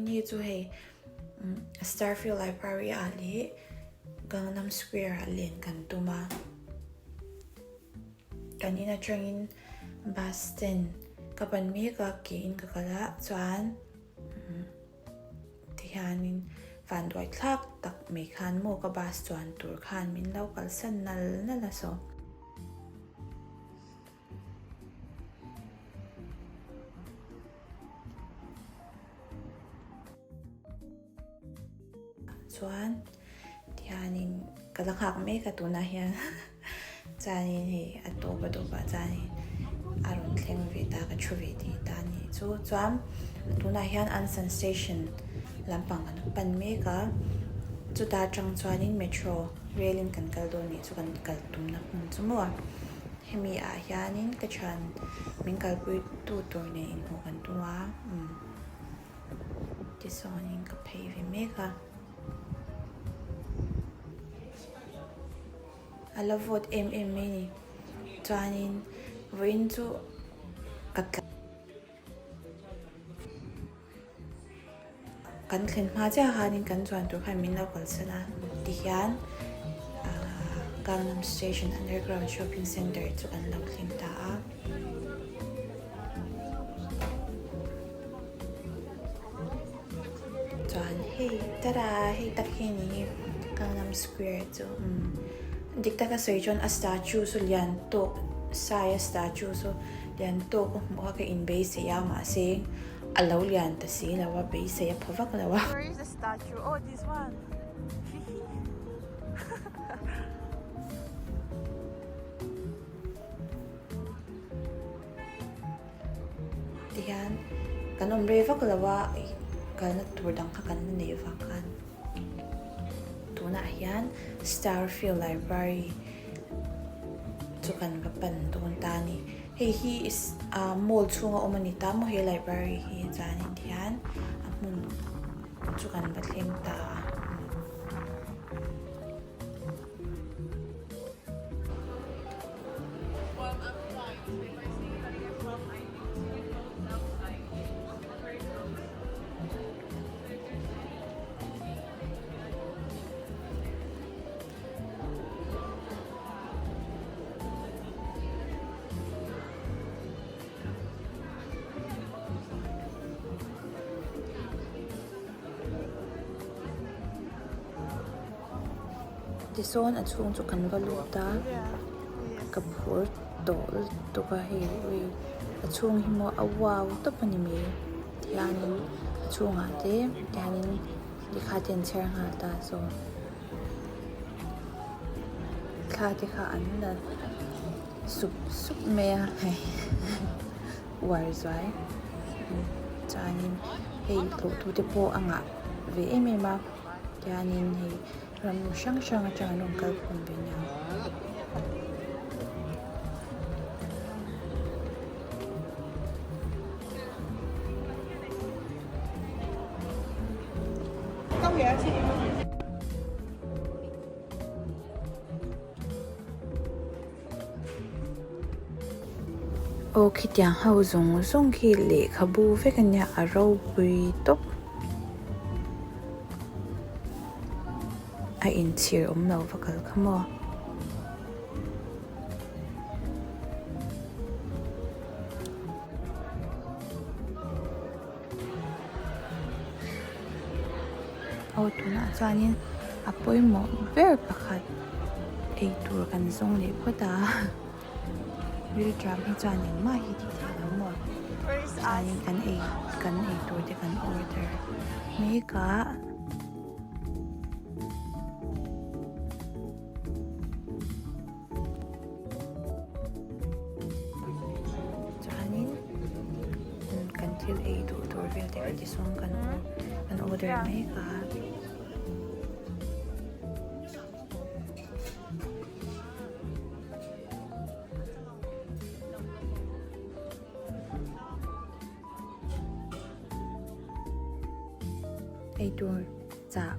ni chu hei Starfield Library ah leh Gangnam Square ah len kan tum a. Kan in atangin bus stand ka pan mek a ke in ka kal a chuan tihianin vanduai thlak tak mai khan maw ka bus chuan tur khan min lo kalsan nal nal a saw. Chuan tihianin ka la nghak mek a tunah hian chuanin hei a tawp a tawpah chuanin a rawn thleng ve ta ka thu ve thei ta a nih chu chuan tunah hian Ansan station lampang kan pan mek a chuta tang chuanin metro rail in kan kal dawn nih chu kan kal tumna hmun chu maw hemi ah hianin ka thian min kalpui tu tur nen inhmuh kan tum a umm. Tichuanin ka phei ve mek a, a la vawt em em mai ni. Chuanin vawiin chu ka tla kan thlen hma chiah khanin kan chuan tur khan min lo kalsan a tihian ahh Gangnam Station Underground Shopping Center chu kan lo thleng ta a. Chuan hei tara hei tak hi ni hi Gangnam Square chu umm dik taka sawi chuan a statue chu lian tawk sai a statue chu lian tawk a hmuh a ka inbeisei a mahse a lo lian ta si lo a beisei a pha vak lo a. Where is the statue? Oh, this one. Tihian kan awm rei vak lo a kalna tur dang kha kan la neih vang khan tunah hian Starfield Library chu kan va pan dawn ta a ni. Hei hi ah mall chhunga awm a ni ta maw he library hi chuanin tihian a hmun chu kan va thleng ta a. Tisawn a chhung chu kan va lut a ka phur tawh lutuk a hei ui a chhung hi maw a wow tawp a ni mai tihianin a chhungah te tihianin lehkha te an chhiar nghal ta saw thla te kha an la sup sup mai a hei uar zuai chuanin hei tlawhtu te pawh a ngah ve em em a. Tianin hei ram hrang hrang atang an rawn kal khawm ve nia. Aw khitiang ho zawng zawng khi lehkhabu vek a nia a ropui tawp. A inchhir awm lo va kal kha maw. Aw tunah chuanin a pawimawh ber pakhat eitur kan zawng leh phawt a rilṭam hi chuan engmah hi tih theih lo maw chuanin kan ei kan eitur te kan order mek a. Chuanin kan thil ei duh tur vel te kha tichuan kan kan order mek a. Eitur chah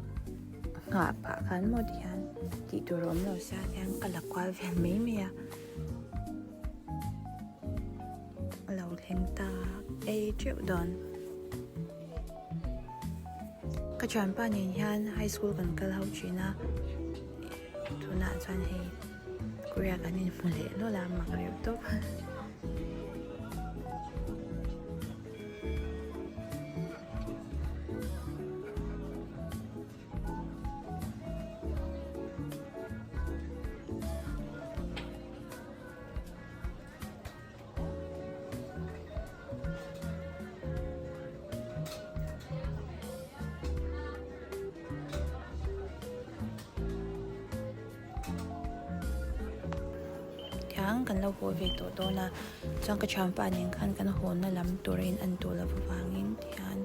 nghah pah khan maw ti hian tih tur a awm lo sia hian ka la kual vel mai mai a a lo thleng ta ei teuh dawn. Ka thianpa nen hian high school kan kal ho thin a, tunah chuan hei Korea kan inhmu leh nawlh a mak reuh tawp. Tiang kan lo haw ve tawh dawn a chuan ka thianpa nen khan kan haw na lam tur a in an tawh loh avangin tihian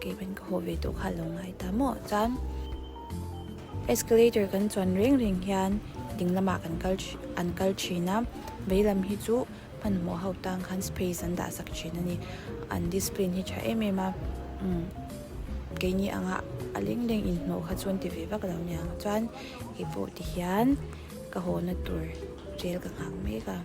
keipawn ka haw ve tawh kha a lo ngai ta maw chuan escalator kan chuan reng reng hian ding lamah kan kal an kal thin a veilam hi chu hmanhmawh ho tan khan space an dah sak thin a ni an discipline hi tha em em a umm keini anga a leng leng inhnawh kha chuan ti ve vak lo aniang chuan keipawh ti hian ka haw na tur rel ka nghak mek a.